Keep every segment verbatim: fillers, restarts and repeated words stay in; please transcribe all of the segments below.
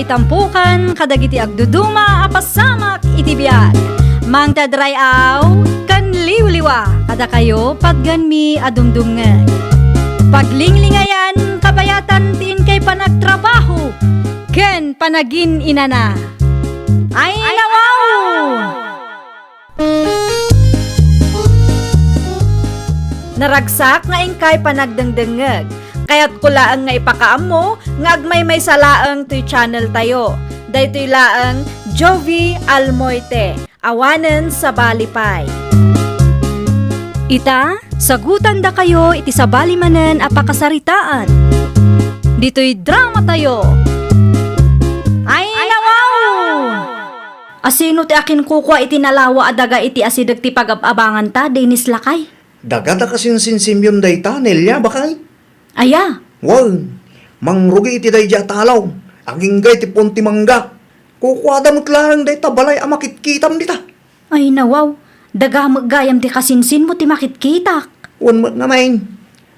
Itampukan kadagiti agduduma a pasamak iti biag. Mangted ray-aw ken liwliwa kadakayo patgenmi a dumdumngeg. Paglinglingayan kabayatan ti inkay panagtrabaho ken panagin-inana. Ay, nawaw! Naragsak nga inkay panagdengdengngeg. Kayatko laeng nga ipakaammo nga agmaymaysa laeng toy channel tayo. Daytoy laeng Jovie Almoite, awanen sabali pay. Ita, sagutandakayo iti sabali manen a pakasaritaan. Ditoy drama tayo. Ay, nawaw! Asino ti akinkukua iti nalawa a daga iti asideg ti pagab-abanganta, Dennis, lakay? Daga da kasinsin Simeon dayta, Nelia, bakay? Aya? Wen, mangrugi iti daydi a talaw, agingga iti puon ti mangga. Kukuada met laeng dayta balay a makitkitam dita. Ay, nawaw, daga met gayam ti kasinsinmo ti makitkitak. Wen met ngamin,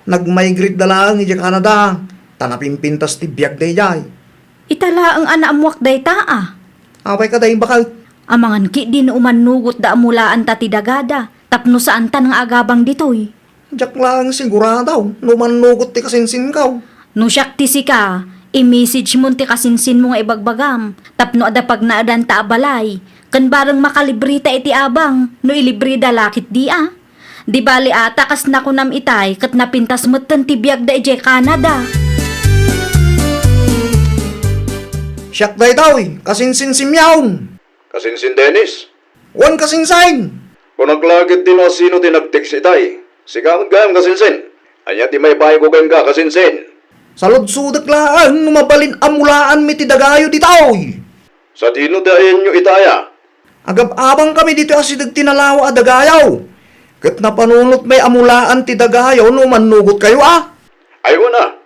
nagmigrate da laeng idiay Canada, ta napimpintas ti biag daydiay. Ita laeng a naammuak dayta a. Apay kadi, bakay? Amangan ketdi no umannugotda a mulaanta ti dagada, tapno saantan nga agabang ditoy. Diak laeng sigurado no umannugotda ti kasinsinko. No siak ti sika, i-message mon ti kasinsinmo nga ibagbagam, tapno adda pagnaedanta a balay, ken bareng makalibreta iti abang, no ilibreda la ketdi a. Di bali a, ta kas nakunam itay, ket napintas metten ti biagda idiay Canada. Siak daytoy, kasinsin Simeon. Kasinsin Dennis? Wen, kasinsin. Kunak la ketdi no asino ti nag-text itay. Sika met gayam, kasinsin. Ania ti maipayko kenka, kasinsin? Saludsodek laeng no mabalin a mulaanmi ti dagayo ditoy. Sadino ti ayanyo itay a? Agab-abangkami ditoy asideg ti nalawa a dagayo. Ket napanunotmi a mulaan ti dagayo no umannugotkayo a. Ay, wen a.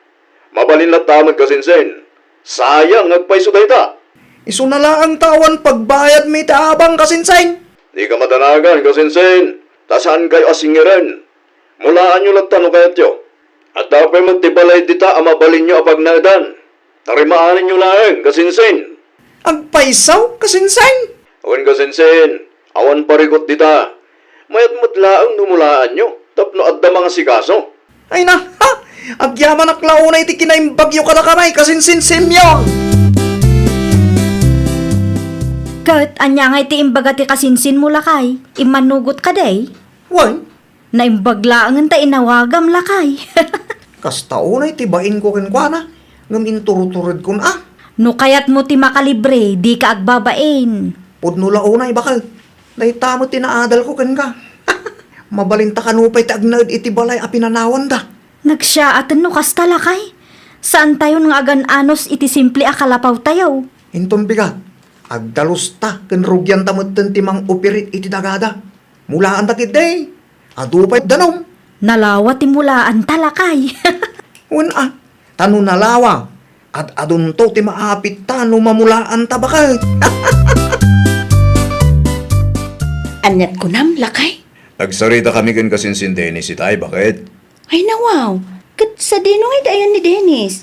Mabalin latta met, kasinsin. Sayang nga agpayso dayta. Isuna laeng ta awan pagbayadmi iti abang, kasinsin. Dika madanagan, kasinsin. Ta saankayo a singiren. Mulaanyo latta no kayatyo. Adda pay met ti balay dita a mabalinyo a pagnaedan. Tarimaanenyo laeng, kasinsin. Agpayso, kasinsin? Wen, kasinsin, awan parikut dita. Mayat met laeng no mulaanyo, tapno adda mangasikaso. Ay na, ha? Agyamanak la unay ti kinaimbagyo kadakami, kasinsin Simeon. Ket ania ngay ti imbaga ti kasinsinmo, lakay? Immanugot kadi? Wen, Naimbag laengen ta inawagam, lakay. Kasta unay ti bainko kenkuana, ngem inturuturedkon a. No kayatmo ti makalibre, dika agbabain. Pudno la unay, baket. Dayta met ti naadalko kenka. Mabalinta kano pay ti agnaed iti balay a pinanawanda. Nagsiyaaten no kasta, lakay. Saantayon nga agan-anos iti simple a kalapawtayo. Inton bigat, agdalusta ken rugianta metten ti mang-operate iti dagada. Mulaanta ketdi, adu pay danum. Nalawa ti mulaanta, lakay. Wen a, ta no nalawa, ad-adunto ti maapitta no mamulaanta, baket. Aniat kunam, lakay? Nagsaritakami ken kasinsin Dennis itay, baket. Ay, nawaw. Ket sadino ngay ti ayan ni Dennis?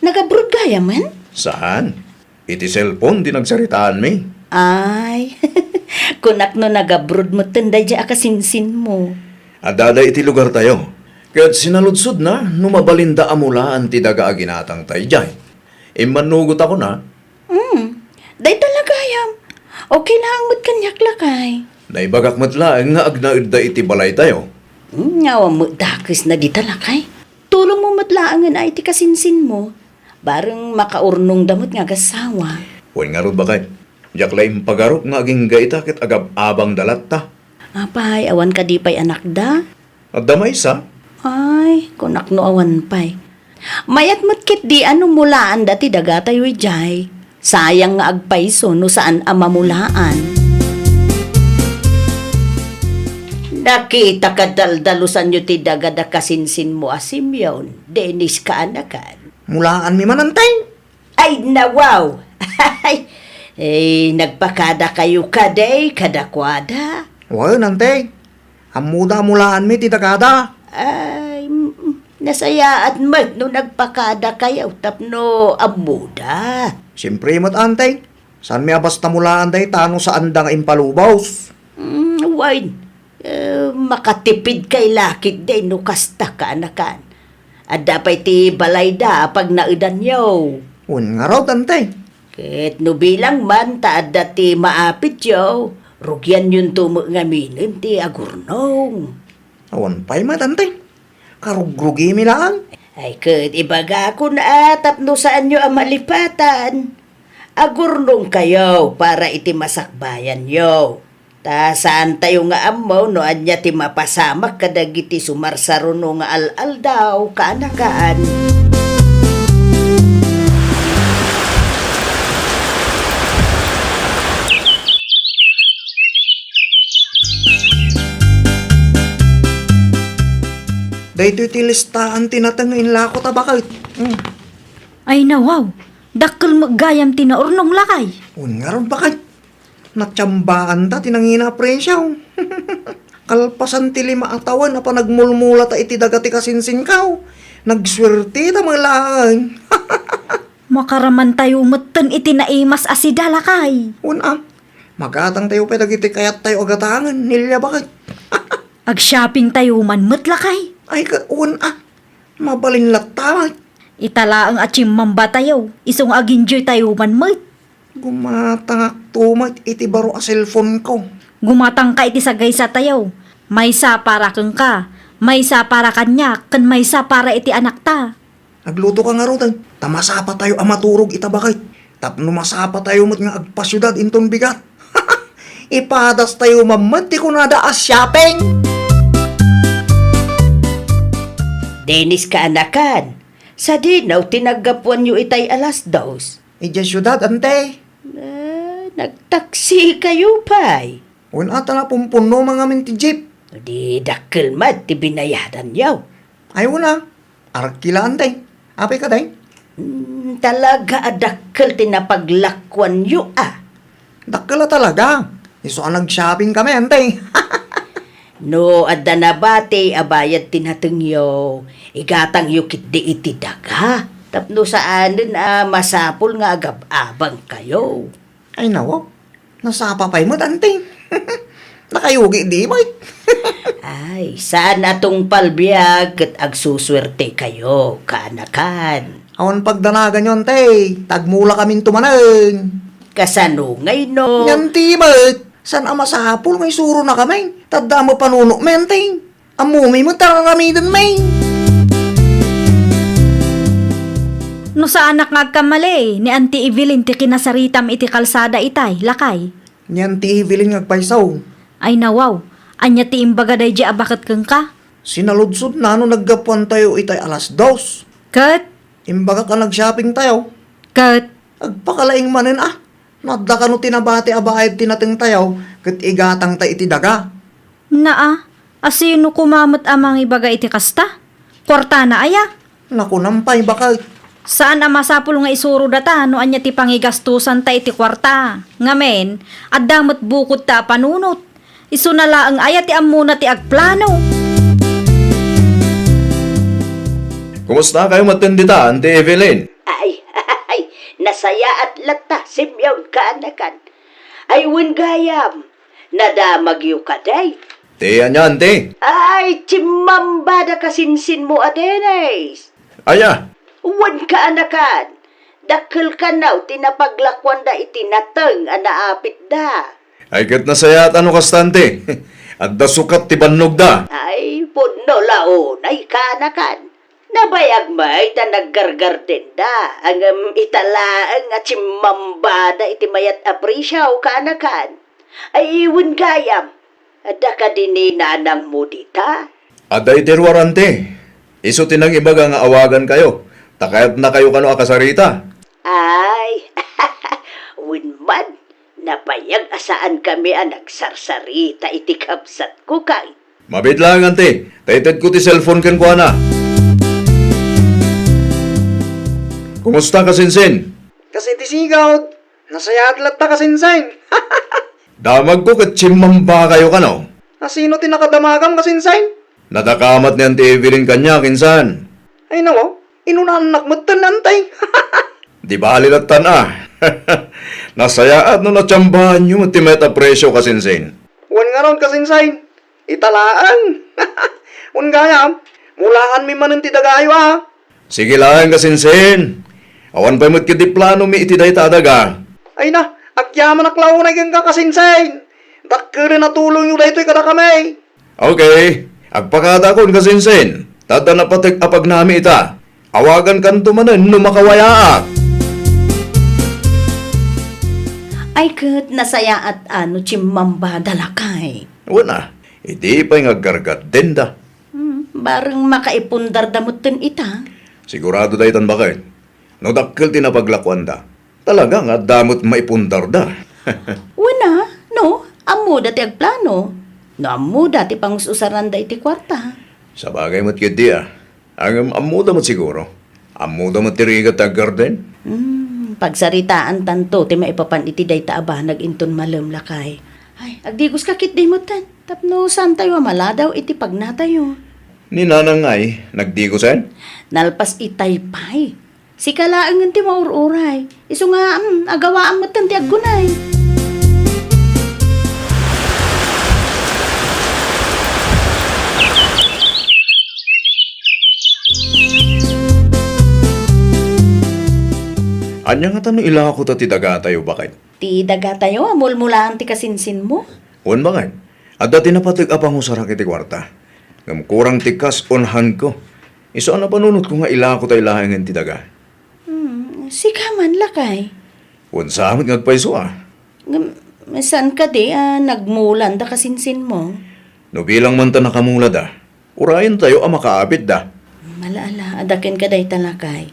Nag-abroad gayamen? Saan? Iti cellphone ti nagsaritaanmi. Ay, kunak no nag-abroad metten daydiay a kasinsinmo. Addada iti lugartayo. Ket sinaludsodna no mabalinda a mulaan ti daga a ginatangta idiay. Immannugot a kuna, Hmm, dayta la gayam. Okay laeng met kaniak, lakay. Naibagak met laeng nga agnaedda iti balaytayo. Hmm, awan met dakesna dita, lakay. Tulongmo met laengen a iti kasinsinmo. Bareng makaurnongda met nga agassawa. Wen ngarud, baket. Diak la impagarup nga agingga ita ket agab-abangda latta. Apay, awan kadi pay anakda? Adda maysa. Ay, kunak no awan pay. Mayat met ketdi a no mulaanda ti dagatayo idiay. Sayang nga agpayso no saan a mamulaan. Nakita ka daldalusanyo ti dagada kasinsinmo a Simeon, Dennis kaanakan. Mulaanmi man, Antay. Ay, nawaw! Ay, nagpakadakayo kadi kadakuada? Wen, Antay. Ammoda a mulaanmi ti dagada. Ay, mm, Nasayaat met no nagpakadakayo tapno ammoda. Siempre met, Ante. Saanmi a basta mulaan dayta no saanda nga impalubos? Mm, wen, eh, makatipidkay la ketdi no kasta, kaanakan. Adda pay ti balayda a pagnaedanyo. Wen ngarud, Ante. Ket no bilang man ta adda ti maapityo, rugianyonto met ngaminen ti agurnong. Awan pay met, Ante. Karugrugimi laeng. Ay, ket ibagakon a tapno saanyo a malipatan. Agurnongkayo para iti masakbayanyo. Ta saantayo nga ammo no ania ti mapasamak kadagiti sumarsaruno nga al-aldaw, kaanakan. Daytoy ti listaan ti nateng nga inlako ta baket. Mm. Ay, nawaw. Dakkel met gayam ti naurnong, lakay. Wen ngarud, baket. Natiambaanda ti nangina a presio. Kalpasan ti lima a tawen a panagmulmulata iti daga ti kasinsinko, nagsuerteta met laeng. Makaramantayo metten iti naimas a sida, lakay. Wen a, magatangtayo pay dagiti kayattayo a gatangen, Nelia, baket. Agshoppingtayo man met, lakay. Ay, ka, wen a, mabalin latta met. Ita laeng a chimmambatayo, isu nga agenjoytayo man met. Gumatangakto met iti baro a cellphoneko. Gumatangka iti sagaysatayo. Maysa para kenka, maysa para kaniak, ken maysa para iti anakta. Aglutoka ngaruden, ta masapatayo a maturog ita baket. Tapno masapatayo met nga agpasiudad inton bigat. Ipadastayo man met ti kunada a shopping. Dennis, kaanakan, sadino ti naggapuanyo itay alas dos? Idiay siudad, ante. Ah, nagtaksikayo pay? Wen a, ta napumpunno man ngamin ti jeep. Di dakkel met ti binayadanyo. Ay, wen a. Arkila, ante. Apay kadi? Mm, talaga a dakkel ti napaglakuanyo, a. Dakkel a talaga. Isu a nag-shopping kami, ante. No adda nabati a bayad ti natengyo, igatangyo ketdi iti daga. Tapno saanen a masapul nga agab-abangkayo. Ay, nawaw. Nasapa pay met, ante. Nakayugi di pay. Ay, saan a tungpal biag ket agsusuertekayo, kaanakan. Awan pagdanaganyo, ante. Tagmulakaminto manen. Kasano ngay no? Ngan ti met, saan a masapul nga isuronakami? Ta adda met panunotmi, ante. Ammomi met ti ar-aramidenmi. No saanak nga agkamali, ni Auntie Evelyn ti kinasaritam iti kalsada itay, lakay. Ni Auntie Evelyn nga agpayso. Ay, nawaw, ania ti imbaga daydiay a baket kenka? Sinaludsodna no naggapuantayo itay alas dos. Ket? Imbagak a nag-shoppingtayo. Ket? Agpakalaing manen a. No adda kano ti nabati a bayad ti natengtayo, ket igatangta iti daga. Naa, asino koma met a mangibaga iti kasta? Kuartana aya? Nakunam pay, baket. Saan a masapul nga isuro data no ania ti pangigastosanta iti kuarta. Ngamin, adda met bukodta a panunot. Isuna laeng aya ti ammona ti agplano. Kumusta kayo metten dita, Auntie Evelyn? Ay, ay, nasayaat latta, Simeon, kaanakan. Ay, wen gayam, nadamagyo kadi? Ti ania, Auntie? Ay, chimmambada kasinsinmo a Dennis. Aya? Wen, kaanakan, dakkel kano ti napaglakuanda iti nateng a naapitda. Ay, ket nasayaat a no kasta, Auntie. Adda sukat ti bannogda. Ay, pudno la unay, kaanakan. Nabayag met a naggargardenda, ngem ita laeng a chimmambada iti mayat a presio, kaanakan. Ay, wen gayam, adda kadi ni nanangmo dita? Adda iti ruar, Auntie. Isu ti nangibaga nga awagankayo, ta kayatnakayo kano a kasarita. Ay, wen man, nabayag a saankami a nagsarsarita iti kabsatko, kay. Mabiit laeng, Auntie, ta itedko ti cellphone kenkuana. Kumusta, kasinsin? Kas iti sigud, nasayaat latta, kasinsin. Damagko ket chimmambakayo kano. Asino ti nakadamagam, kasinsin? Nadakamat ni Auntie Evelyn kaniak, insan. Ay, nawaw, inunaannak metten, Antay. Di bali lattan a. Nasayaat no natsambaanyo met ti mayat a presio, kasinsin. Wen ngarud, kasinsin. Ita laeng. Wen gayam, mulaanmi manen ti dagayo a. Sige laeng, kasinsin. Awan pay met ketdi planomi iti dayta a daga. Ay na, agyamanak la unay kenka, kasinsin. Dakkelen a tulongyo daytoy kadakami. Okay, agpakadaakon, kasinsin. Ta adda napateg a pagnami ita. Awagankanto manen no makawayaak. Ay, ket nasayaat a no chimmambada, lakay. Wen a, idi pay nga aggargaddenda. Hmm, bareng makaipundarda metten ita. Sigurado daytan, baket. No dakkel ti napaglakuanda, talaga nga adda met maipundarda. Wen a, no, ammoda ti agplano. No ammoda ti pangus-usaranda iti kuarta. Sabagay met ketdi a. Ngem ammoda met siguro. Ammoda met ti rigat ti aggarden. Hmm, pagsaritaantanto ti maipapan iti dayta a banag inton malem, lakay. Ay, agdigoska ketdi metten tapno saantayo a maladaw iti pagnatayo. Ni Nanang ngay, nagdigosen? Nalpas itay pay. Sika laengen ti maur-uray. Isu nga, mm, agawaam metten ti aggunay. Ania ngata no ilako ta ti dagatayo, baket? Ti dagatayo a mulmulaan ti kasinsinmo? Wen, baket. Adda ti napateg a pangusarak iti kuarta. Ngem kurang ti kas on handko. Isu a napanunotko nga ilako tay laengen ti daga. Hmm, sika man, lakay. Wen sa met nga agpayso a. Ngem, saan kadi a nagmulanda kasinsinmo? No bilang man ta nakamulada, urayentayo a makaapitda. Mala-ala, adda kenka dayta, lakay.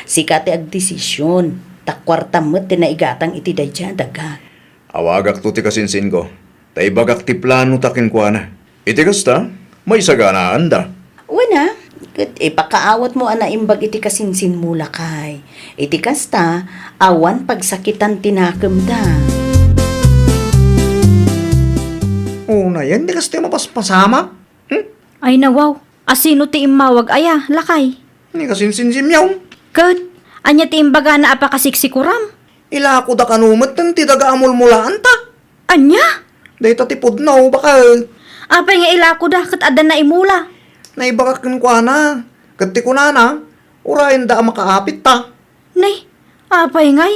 Sika ti agdesision, ta kuartam met ti naigatang iti daydiay a daga. Awagakto ti kasinsinko, ta ibagak ti planota kenkuana. Iti kasta, maisaganaanda. Wen a, ket ipakaawatmo a naimbag iti kasinsinmo, lakay. Iti kasta, awan pagsakitan ti nakemda. Unayen ti kasta a mapaspasamak? Hmm? Ay, nawaw, asino ti immawag aya, lakay? Ni kasinsin Simeon. Ket, ania ti imbagana a pakasiksikuram? Ilakoda kano metten ti daga a mulmulaanta. Ania? Dayta ti pudno, baket. Apay nga ilakoda ket adda naimula? Naibagak kenkuana, ket ti kunana, urayenda a makaapitta. Nay, apay ngay?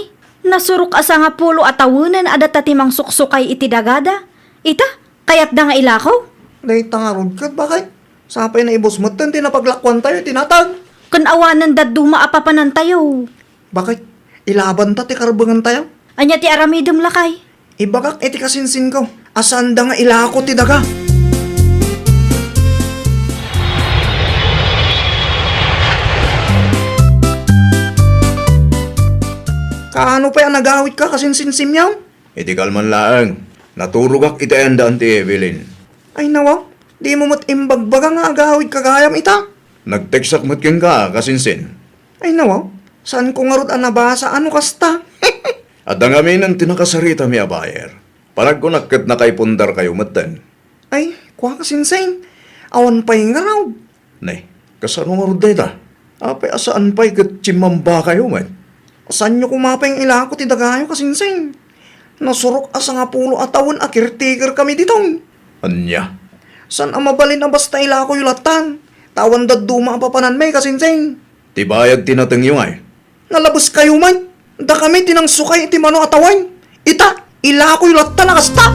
Nasurok a sangapulo a tawenen a data ti mangsuksukay iti dagada. Ita, kayatda nga ilako? Dayta ngarud ket, baket. Sapay naibus metten ti napaglakuantayo iti natag. Ken awanen dadduma a papanantayo. Baket, ilabanta ti karbengentayo. Ania ti aramidem, lakay? Ibagak iti kasinsinko a saanda nga ilako ti daga. Kaano pay a nagawitka, kasinsin Simeon? Iti kalman laeng, naturogak iti ayanda Auntie Evelyn. Ay, nawa, dimo met imbagbaga nga agawidka gayam ita? Nagteksak met kenka, kasinsin. Ay, nawa, saanko ngarud a nabasa a no kasta. Adda ngaminen ti nakasaritami a buyer. Panagkunak ket nakaipundarkayo metten. Ay, kua, kasinsin, awan pay ngarud. Nay, kasano ngarud dayta? Apay a saan pay ket chimmambakayo met? Saanyo koma pay nga ilako ti dagayo, kasinsin. Nasurok a sangapulo a tawen a caretaker kami ditoy. Ania? Saan a mabalin a basta ilakoyo lattan, ta awan dadduma a papananmi, kasinsin. Ti bayad ti natengyo ngay? Nalabeskayo met. Dakami ti nangsukay iti mano a tawen. Ita, ilakoyo latta a kasta.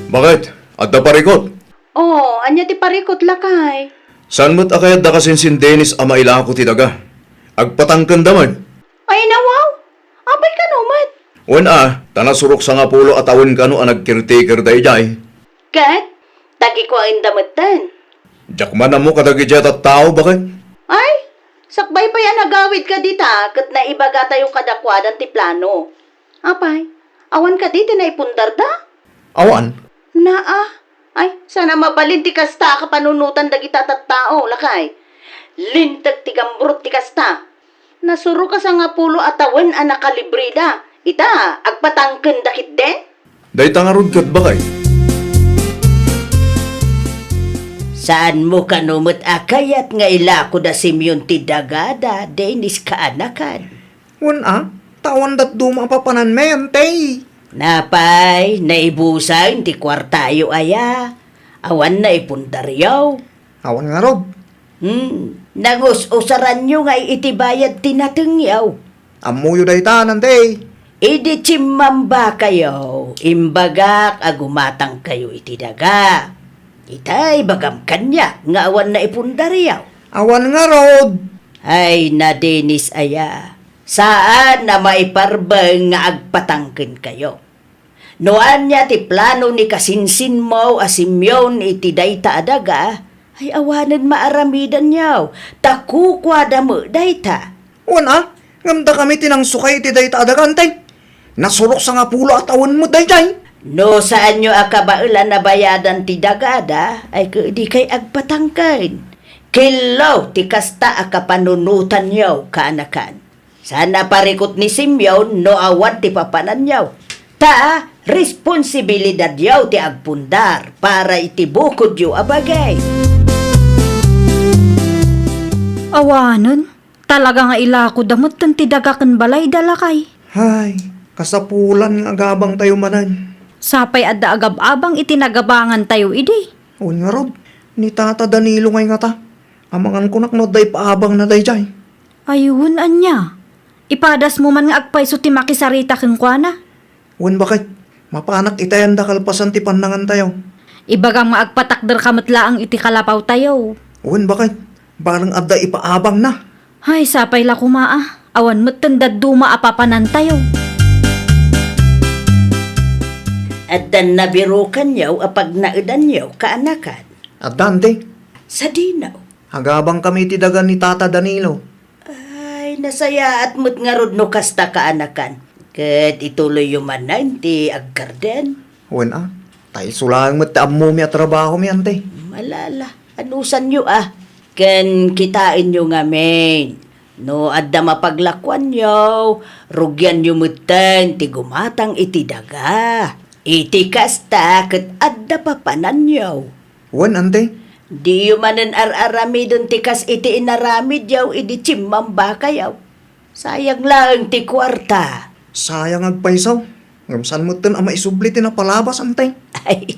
Baket, adda parikut? Oh, ania ti parikut, lakay? Saan met a kayatda kasinsin Dennis a mailako ti daga? Agpatangkenda met. Ay, nawaw. Apay kano met? Wen a, ta nasurok sangapulo a tawen kano a nag-caretaker daydiay. Ket, tagikuaenda metten. Diak man ammo kadagiti a tattao, baket. Ay, sakbay pay a nagawidka dita ket naibagatayo kadakuada ti plano. Apay, awan kadi ti naipundarda? Awan. Naa, ay, saan a mabalin ti kasta a kapanunotan dagita a tattao, lakay. Linteg ti gambrot ti kasta. Nasurok a sangapulo a tawen a nakalibreda. Ita, agpatangkenda ketdin? Dayta ngarud ket, baket. Taanmo kano met a kayat nga ilako da Simeon ti dagada, Dennis, kaanakan? Wen a, ta awan dadduma a papananmi, Ante. Napay, naibusen ti kuartayo aya? Awan naipundaryo? Awan ngarud. Hmm, nangus-usaranyo nga iti bayad ti natengyo. Ammoyo dayta, Ante. Idi chimmambakayo, imbagak a gumatangkayo iti daga. Ita ibagam kaniak nga awan naipundaryo. Awan ngarud. Ay, na Dennis aya. Saan a maiparbeng nga agpatangkenkayo. No ania ti plano ni kasinsinmo a Simeon iti dayta a daga, ay awanen maaramidanyo, ta kukuada met dayta. Wen a, ngem dakami ti nangsukay iti dayta a daga, Ante. Nasurok sangapulo a tawen met daydiay. No saanyo a kabaelan a bayadan ti dagada, ay kadi kay agpatangken. Kello ti kasta a kapanunotanyo, kaanakan. Saan a parikut ni Simeon no awan ti papananyo. Ta responsibilidadyo ti agpundar para iti bukodyo a bagay. Awanen, talaga nga ilakoda metten ti daga ken balayda, lakay. Hay, kasapulan nga agabangtayo manen. Sapay adda agab-abang iti nagabangantayo idi. Wen ngarud, ni Tata Danilo ngay ngata. Amangan kunak no adda ipaabangna daydiay. Ay, wen ania? Ipadasmo man nga agpayso ti makisarita kenkuana? Wen baket, mapanak itayan da kalpasan ti pannangantayo. Ibagam nga agpatakderka met laeng iti kalapawtayo. Wen baket, bareng adda ipaabangna. Ay, sapay la koma a, awan metten dadduma a papanantayo. Addan nabirukanyo a pagnaedanyo, kaanakan? Addan ti. Sadino? Agabangkami iti daga ni Tata Danilo. Ay, nasayaat met ngarud no kasta, kaanakan. Ket ituloyyo manen ti aggarden. Wen a, ta isu laeng met ti ammomi a trabahomi, Ante. Malala, anusanyo a. Ken kitaenyo ngamin, no adda mapaglakuanyo, rugianyo metten ti gumatang iti daga. Iti kasta, ket adda papananyo. Wen, Ante. Diyo manen ar-aramiden ti kas iti inaramidyo idi chimmambakayo. Sayang laeng ti kuarta. Sayang agpayso. Ngem saan metten a maisubli ti napalabas, Ante. Ay,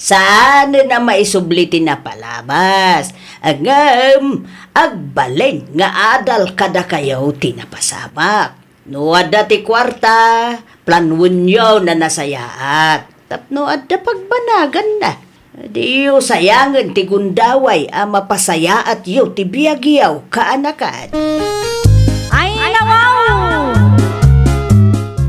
saanen a maisubli ti napalabas. Ngem, agbalin nga adal kadakayo ti napasamak. No adda ti kuarta, planuenyo a nasayaat. Tapno adda pagbanaganna. Diyo sayangen ti gundaway a mapasayaatyo ti biagyo, kaanakan. Ay, nawaw!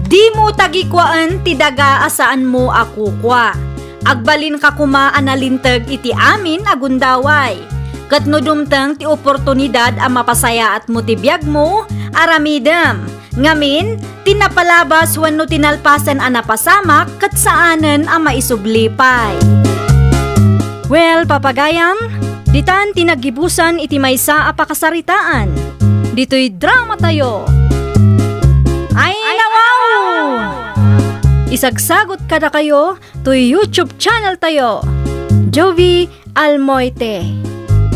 Dimo tagikuaen ti daga a saanmo a kukua. Agbalinka koma a nalinteg iti amin a gundaway. Ket no dumteng ti oportunidad a mapasayaatmo ti biagmo, aramidem. Ngamin, ti napalabas wenno ti nalpasen a napasamak ket saanen a maisubli pay. Well, papagayam, ditan ti naggibusan iti maysa a pakasaritaan. Ditoy dramatayo. Ay, nawaw! Isagsagot kadakayo toy YouTube channel tayo, Jovi Almoite.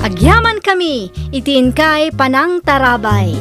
Agyamankami iti inkay panangtarabay.